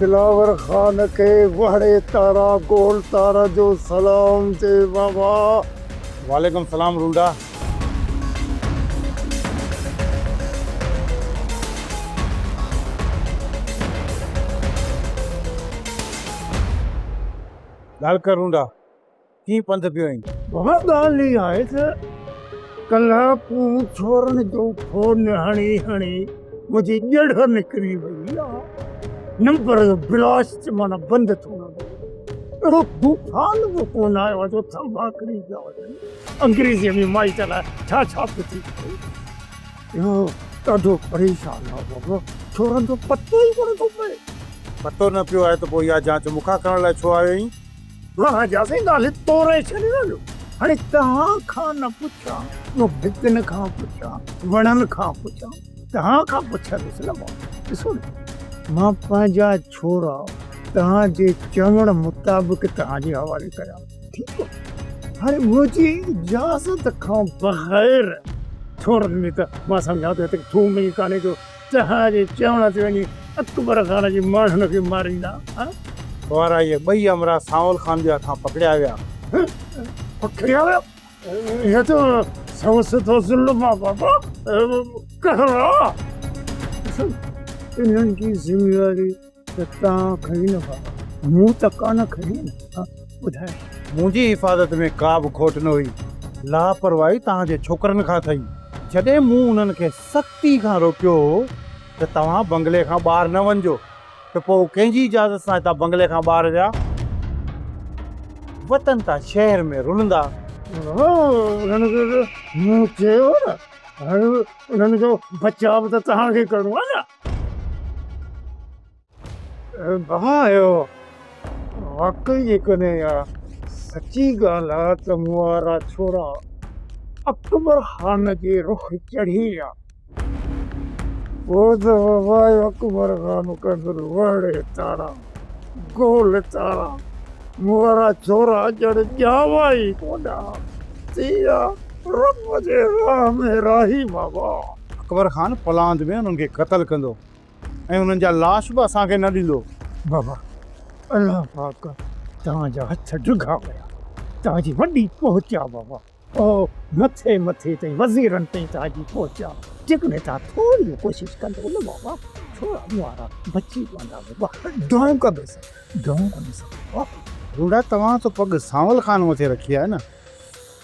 دلاور خان کي وهڙي تارا گول تارا جو سلام ٿئي بابا. وعليڪم سلام رونڊا. ڳالهه ڪر رونڊا. ڪيئن پنڌ پيو آهين؟ بابا ڳالهه اها آهي ته ڪلهه ڪون ڇورن جو فون هڻي هڻي منهنجي ڄڙهه نڪري وئي آ. نمبر جو بلاسٽ معنيٰ بند ٿو نه وڃي. اهڙو طوفان به ڪونه آيو آ جو ٿنڀا ڪري پيا وڃن. انگريزيء ۾ مائٽ الائي ڇا ڇا پيو ٿي چئي. اهو ڏاڍو پريشان آ بابا. ڇورن جو پتو ئي ڪونه ٿو پئي. پتو نه پيو آهي ته پوء اها جاچ مون کان ڪرڻ لاء ڇو آيو آهين؟ واهه جا سائين ڳالهه توري ڇڏي نه هاڻي توهان کان نه پڇان نو ڀتين کان پڇان وڻن کان پڇان توهان کان پڇندس نه مان ڏسو نه مان پنهنجا ڇورا توهان جي چوڻ مطابق توهان جي حوالي ڪيا ٺيڪ هاڻي منهنجي اجازت کان بغير ڇورن ۾ ته مان سمجهان ٿو هتي ٿوم ئي ڪانهي جو توهان جي چوڻ تي وڃي اڪبر خان جي ماڻهن کي ماريندا. وارا اهي ٻئي امراء سانول خان جي هٿان پڪڙيا ويا. پڪڙيا ويا؟ اهو ته سنئون سڌو ظلم آ بابا، قهر آ. انهن جي ذميواري ته توهان کڻي نه بابا، مون ته ڪانه کڻي نه. ٻڌايو. منهنجي حفاظت ۾ ڪا به کوٽ نه هئي. لاپرواهي توهان جي ڇوڪرن کان ٿئي. جڏهن مون انهن کي سختي کان روڪيو هو ته توهان بنگلي کان ٻاهر نه وڃجو ته پوء هو ڪنهن جي اجازت سان هتان بنگلي کان ٻاهر ويا؟ وطن تان شهر ۾ رلندا. انهن کي ته مون چيو نه، هاڻي انهن جو بچاء به ته توهان کي ڪرڻو آهي نه. بابا اهو واقعي جيڪڏهن اها سچي ڳالهه آ ته مون وارا ڇورا اڪبر خان جي رخ چڙهي ويا. پوء ته بابا اهو اڪبر خان ڪندر وهڙي تارا گول تارا مون وارا ڇورا ڄڻ ڄاوا ئي ڪونه ها. ٿي ويا رب جي راهه ۾ راهي بابا. اڪبر خان پلاند ۾ انهن کي قتل ڪندو. ۽ انهن جا لاش به اسان کي نه ڏيندو. بابا الله پاڪ توهان جا هٿ ڊگها ڪيا، توهان جي وڏي پهچ آ بابا، او مٿي مٿي تائين وزيرن تائين توهان جي پهچ آ، جيڪڏهن توهان ٿوري به ڪوشش ڪندو نه بابا ڇورا مون وارا بچي پوندا بابا، دعائون ڪندس، دعائون ڪندس بابا. روڙا توهان ته پڳ سانول خان مٿي رکي آهي نه.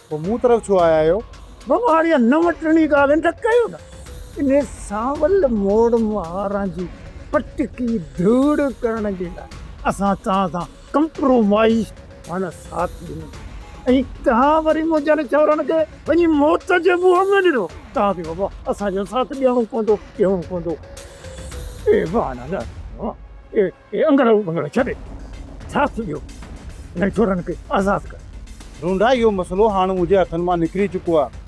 پوء مون طرف ڇو آيا آهيو؟ بابا هاڻي اها نه وٺڻي ڳالهه نه ڪيو نه. انهي سانول موڙ مهاران جي پٽڪي ڌوڙ ڪرڻ جي لاء اسان توهان سان ڪمپرومائيز معنيٰ ساٿ ڏنو ۽ توهان وري منهنجن چورن کي وڃي موت جي منهن ۾ ڏنو. توهان کي بابا اسان جو ساٿ ڏيڻو پوندو، ڏيڻو پوندو. اي بهانا نه اي اي انگڙ بنگڙ ڇڏي ساٿ ڏيو انهن چورن کي آزاد ڪر. رونڊا اهو مسئلو هاڻ منهنجي هٿن مان نڪري چڪو آهي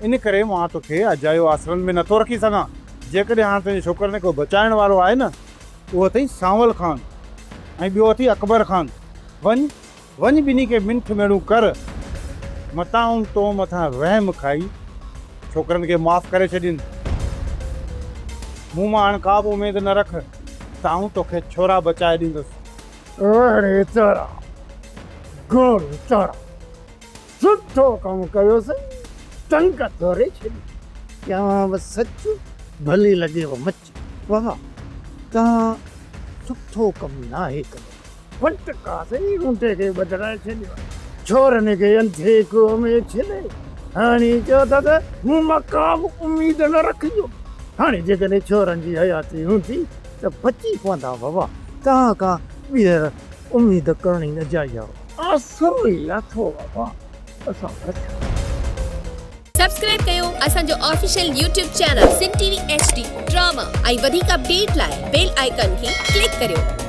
ان ڪري مان توکي اجايو آسرن ۾ نٿو رکي سگهان جيڪڏهن هاڻ تنهنجي ڇوڪرن کي ڪو بچائڻ وارو آهي نه اهو اٿئي سانول خان ۽ ٻيو اٿئي اڪبر خان وڃ وڃ ٻنهي کي منٿ ميڙون ڪر متان هو تو مٿان رحم کائي ڇوڪرن کي معاف ڪري ڇڏين. مون مان هاڻ ڪا به اميد نه رک ته آئون توکي ڇورا بچائي ڏيندس. اڙي تارا گول تارا سٺو ڪم ڪيو سائين ٽنگ ڌوري ڇڏي. چوان به سچ ڀلي لڳيو مچ. بابا توهان سٺو ڪم ناهي ڪيو. ڦٽڪا سهي اونٽي کي ٻڌرائي ڇڏيو. ڇورن کي انڌي کوهه ۾ ڇڏي هاڻي چئو ٿا ته مون مان ڪا به اميد نه رکجو. هاڻي جيڪڏهن ڇورن جي حياتي هوندي ته بچي پوندا بابا، توهان کان ٻيهر اميد ڪرڻ ئي اجائي آهي. آسرو ئي لاٿو بابا اسان بچ. سبسڪرائب ڪيو اسان جو official YouTube channel Sindh T V H D drama ۽ وڌيڪ اپڊيٽ لاء بيل آئيڪان کي ڪلڪ ڪريو.